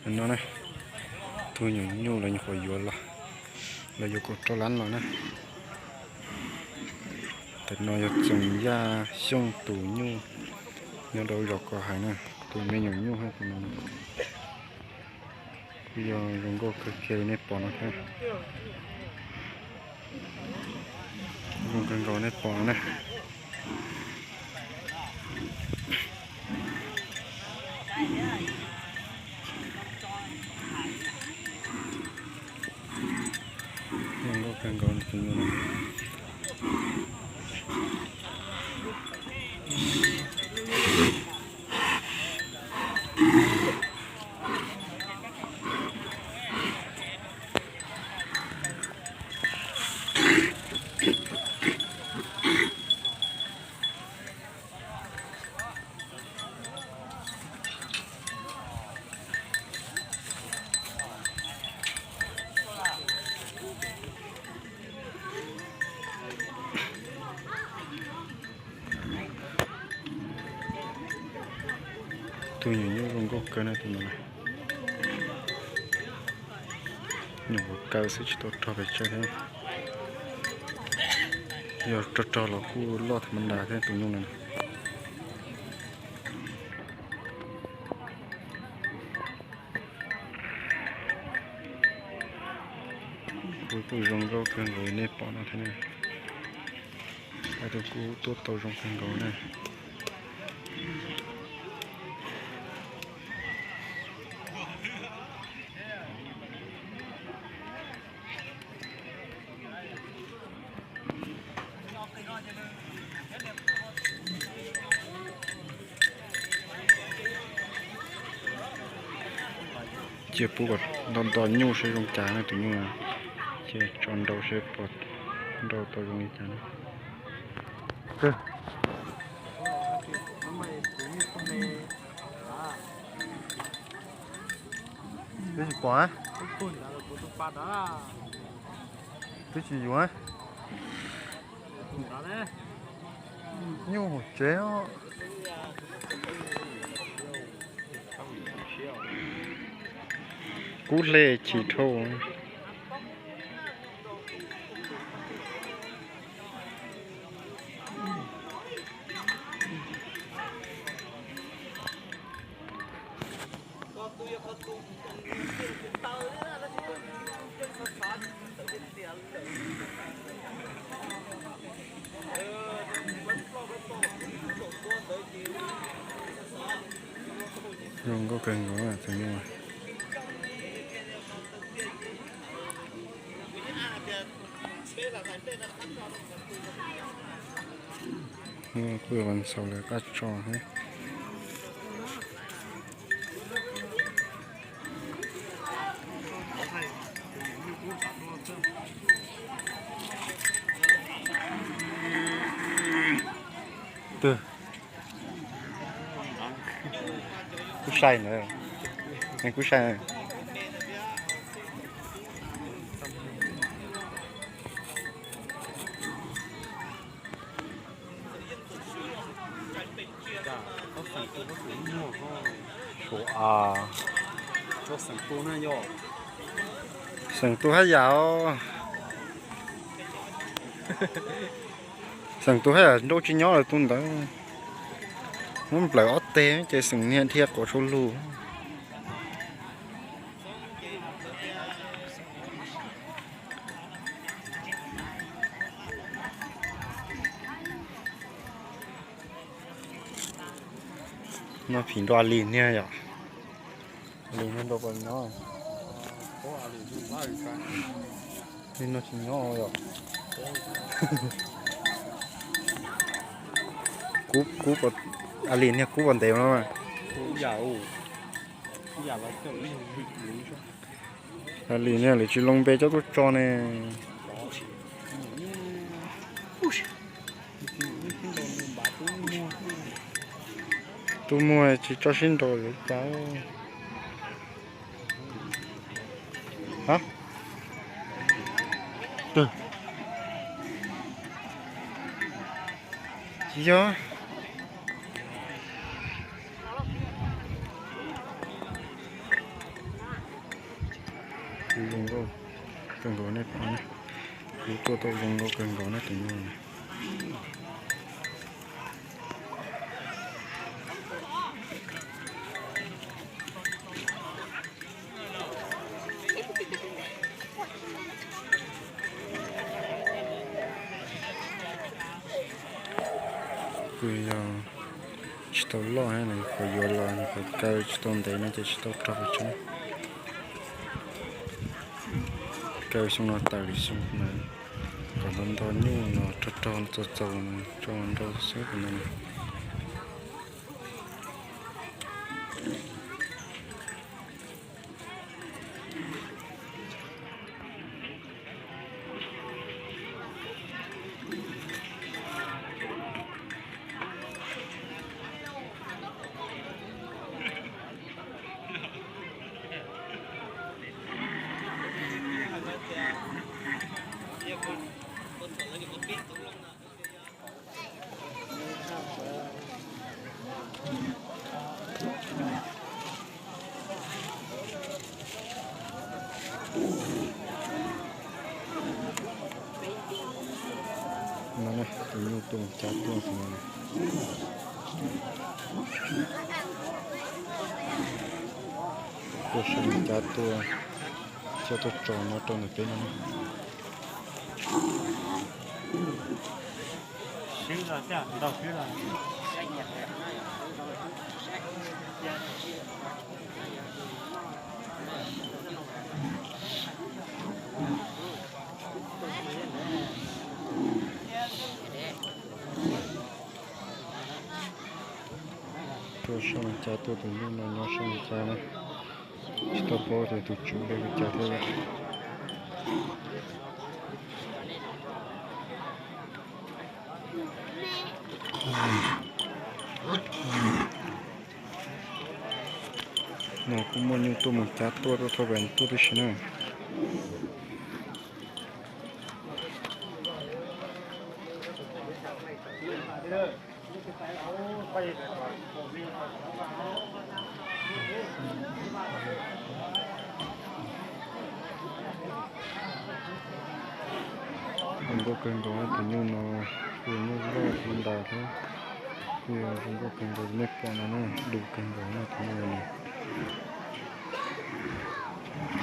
No na, tus nyuam nyuj lawv nyuam qhuav yuav los, lawv yuav kaum rau lab los na. Ntawm no yog Txoov Yaj Xyooj tus nyuj nyob rau zos Kos Hais na, tus me nyuam nyuj hab tus no. Kuj yog zoo nkauj kawg kiag li nej pom no thiab. Zoo kawg nkaus nej pom no na. Zoo nkauj kawg nkaus tus nyuj no. Tus nyuam nyuj zoo nkauj kawg na tus no. Nyuam qhuav kaw xwb tsis tau rog pes tsawg thiab. Yog rog rog los kuj loj tham ma nras thiab tus nyuj no. Kuj zoo nkauj kawg nkaus nej pom no thiab ne. Tus kuj tuaj tau zoo kawg nkaus na. Cia pub kom nto nto nyuj seb zoo cas na tus nyuj. Cia tso nrau seb puas nrau tau zoo li cas na. Twb tsis pom, twb tsis yuav. Nyuj hauv tsev. Kub hle chim dhau. Zoo nkauj kawg nkaus tus nyuj. Kuj yuav xaus lawv qab tso thiab. Twg? Kuj sai ntawd, kuj sai. Suav a, xeem tu hab yam, xeem tu hab yam nrau tsis nyob lawm tus ntawd. Muab nplawm ob teg ces xeem niag dhia quav tshau lug. No phim nrau a lis niag yom. A lis niag nrau puas nyob? Li no tsis nyob yom. Kub, kub, a lis niag kub puas ntev no mas. A lis niag lawv tsis loo npe coj tuaj tso ne. Tub muag tsis tso sib nraus yuav cas. Tsis yog. Zoo nkauj kawg nkaus nej pom na. Kuv tuaj tau zoo nkauj kawg nkaus na tus nyuj na. Kuj yog tsis tau loj, nyuam qhuav yuav los nyuam qhuav kaw tsis tau ntev no ces tsis tau raug pes tsawg. Kaw xyoo no tawm li xyoo na, kom nto nto nyuj no rog rog txaus txaus tso nrau xwb no. No ne, tus nyuj tuaj mus cav tuaj tus no ne. Tuaj saib mus cav tuaj, coj tuaj tso no rau ntawm peb no ne. Tuaj saib mus cav tuaj tus nyuj no nyob saib mus cav na. Tsis tau paub tias tus tswv npe li cas thiab. No kuj muaj nyuj tuaj mus cav tuaj, tuaj thauj ves tuaj tib si na. Zoo nkauj kawg nkaus tus nyuj no, kuj yog nyuj loj thiab ntas thiab, kuj yog zoo nkauj kawg nkaus nej pom no na, du kawg nkaus no tus nyuj no.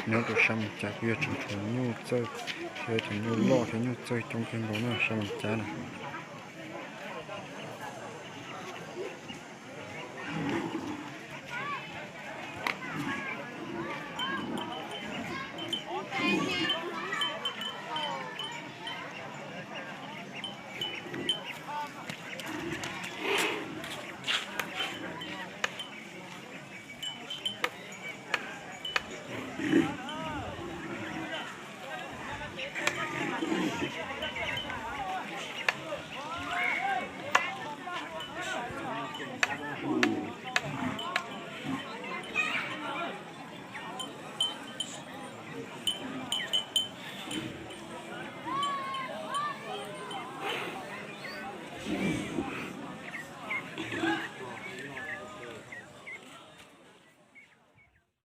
Nyob rau sab mus cav kuj yog tseem tshuav nyuj txawj thiab cov nyuj loj thiab nyuj txawj coob kawg nkaus na sab mus cav na.